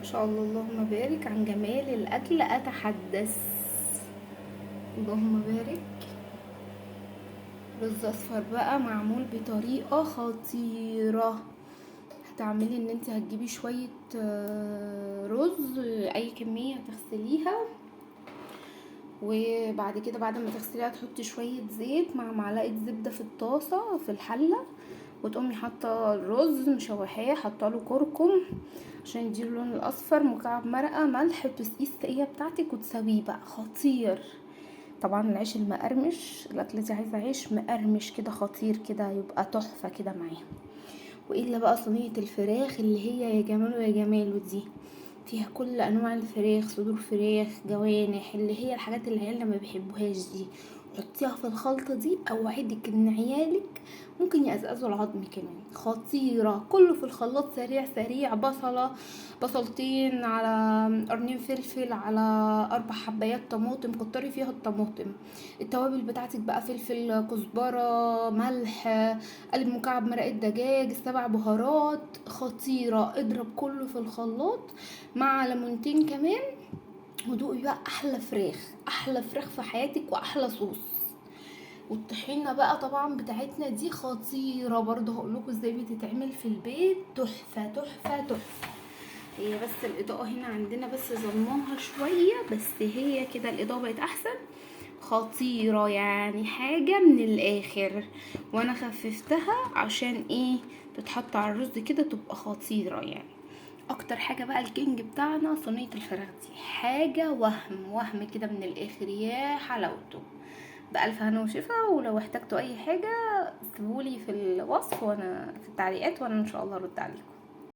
ما شاء الله اللهم بارك. عن جمال الاكل اتحدث، اللهم بارك. رز اصفر بقى معمول بطريقة خطيرة. هتعملي ان انت هتجيبي شوية رز، اي كمية تغسليها، وبعد كده بعد ما تغسليها تحطي شوية زيت مع معلقه زبدة في الطاسه في الحلة، وتقومي حاطه الرز مشوحاه، حاطه له كركم عشان يديله اللون الاصفر، مكعب مرقه، ملح، تسقيه السقيه بتاعتك وتسويه بقى خطير. طبعا العيش المقرمش، الاكلة دي عايزه عيش مقرمش كده خطير كده، يبقى تحفة كده معاها. والا بقى صينية الفراخ اللي هي يا جماله يا جماله دي، فيها كل انواع الفراخ، صدور فراخ، جوانح، اللي هي الحاجات اللي عيالنا ما بيحبوهاش دي، حطيها في الخلطة دي. اوعدك ان عيالك ممكن يقزقزوا العظم كمان، خطيرة. كله في الخلاط سريع سريع، بصله بصلتين على قرنين فلفل على 4 حبايات طماطم، كتري فيها الطماطم. التوابل بتاعتك بقى فلفل، كزبره، ملح، قلب مكعب مرقه دجاج، 7 بهارات، خطيرة. اضرب كله في الخلاط مع ليمونتين كمان، ودوقي بقى احلى فراخ، احلى فراخ في حياتك واحلى صوص. والطحينه بقى طبعا بتاعتنا دي خطيرة برضه، هقول لكم ازاي بتتعمل في البيت، تحفة تحفة تحفة. هي بس الاضاءة هنا عندنا بس ظلماها شوية، بس هي كده الاضاءة بقت احسن، خطيرة يعني، حاجة من الاخر. وانا خففتها عشان ايه؟ تتحط على الرز كده تبقى خطيرة يعني. اكتر حاجة بقى الكينج بتاعنا صينية الفراخ دي، حاجة وهم وهم كده من الاخر، يا حلاوته. بألف هنا وشفا. ولو احتجتوا اي حاجة سيبولي في الوصف وانا في التعليقات، وانا ان شاء الله ارد عليكم.